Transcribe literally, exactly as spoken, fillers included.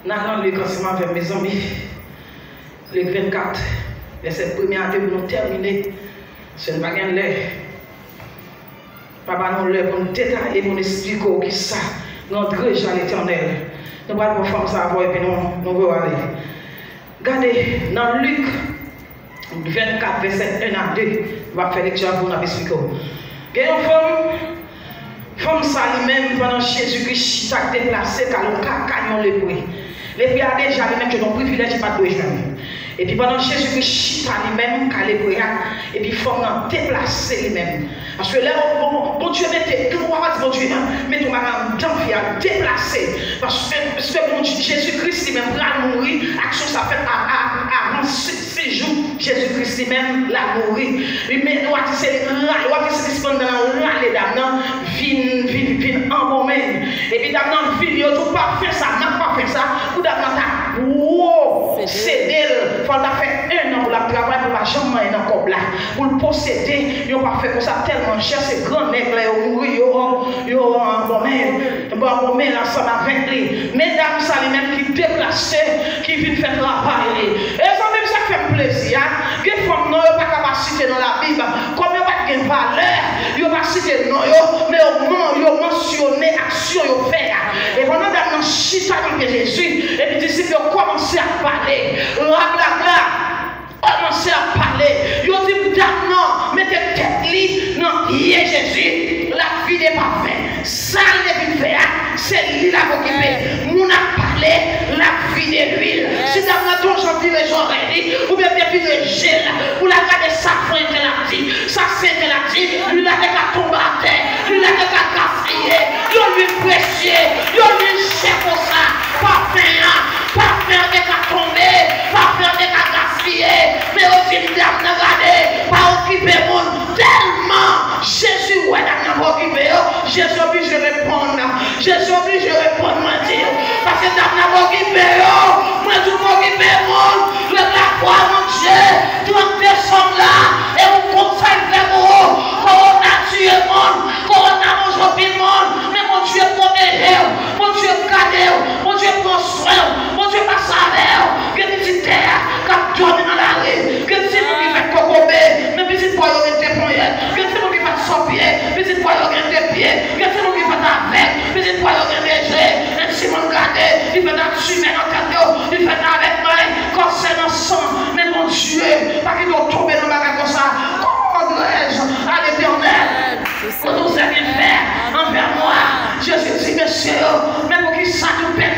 N al nan Lik ansanm avè m, mezanmi. Lik vennkat, vèsè premye a de pou nou tèmine. Se n pa gen lè. Pa ba nou lè pou n detaye, pou n esplike w kisa rantre jan Letènèl. Nou pral pran fanm sa avè w epi nou, nou voye w ale. Gade, nan Lik vennkat, vèsè en a de, m ap fè lekti a pou n ap esplike w. Gen yon fanm, fanm sa li menm, pandan Jezikri chita k deplase, k al yon ka-, kay yon lepre. Lepre a deja li menm jwenn yon privilèj li pa t dwe jwenn. Epi pandan Jezikri chita li menm, ka lepre a, epi fanm nan deplase li menm. Paske lè bon, bon, Bondye mete, tout ou pa di Bondye mete yon bagay anndan fi a, deplase. Paske, paske Bondye, Jezikri li menm pral mouri, aksyon sa fèt a, a, avan sejou Jezikri li menm l al mouri. Li men, ou a di se ra-, ou a di se sispann nan rale dam nan, vin, vin, vin anbonmen. Epi dam nan vin, yo di w pa fè sa, n ap pa fè sa, pou dam nan ta pwosede l, fò l ta fè en an pou l ap travay, pou l pa janm manyen nan kòb la, pou l posede yon pafè konsa tèlman chè, se gran nèg lè yo mouri, yo, yo anbonmen, yo anbonmen ansanm avèk li. Men dam sa li menm ki deplase, ki vin fè travay li. E zanmi m, sa k fè m plezi a, gen fanm non yo pa ka pa site nan Labib. Kòm yo pa t gen valè, yo pa site non yo, men yo man-, yo mansyone aksyon yo fè a. E pandan dam nan chita nan pye Jezi, epi disip yo kòmanse ap pale. Rablagra kòmanse ap pale. Yo di dam nan mete tèt li nan pye Jezi, l ap vide pafen. Sa l te vin fè a, se li l ap okipe. Moun ap pale, l ap vide lwil. Si dam nan te yon jan vire zòrèy li, oubyen te vire je l, pou l al gade sa frè entèl ap di, sa sè entèl ap di, lwil la te ka tonbe atè, lwil la te ka gaspiye. Yon lwil presye, yon lwil chè konsa, pafen an, pafen an te ka tonbe, pafen an te ka gaspiye. Men yo di dam nan gade, pa okipe moun. Tèlman Jezi wè dam nan pa okipe yo, Jezi oblije reponn. Jezi oblije reponn, mwen di w. Paske dam nan pa okipe yo, mwen di w pa okipe moun. Lè lavwa Bondye, trant desanm la, e ou konn sa l fè pou ou. Kowona tiye moun, kowona manje anpil moun, men Bondye pwoteje w, Bondye gade w, Bondye pran swen w, Bondye pase avè w. Gen pitit tè a k ap dòmi nan lari. Gen timoun ki fèt kokobe, men pitit bò yo gen de ponyèt. Gen timoun ki fèt san pye, pitit bò yo gen de pye. Gen timoun ki fèt avèg, pitit bò yo gen de je. Gen timoun gade, li fèt ak timè nan tèt yo, li fèt avèk may, kansè nan san. Men Bondye pa kite w tonbe nan bagay konsa. Comment oserais-je à l'Éternel ce que vous avez fait envers moi? Jezi di mesye yo, men poukisa nou pè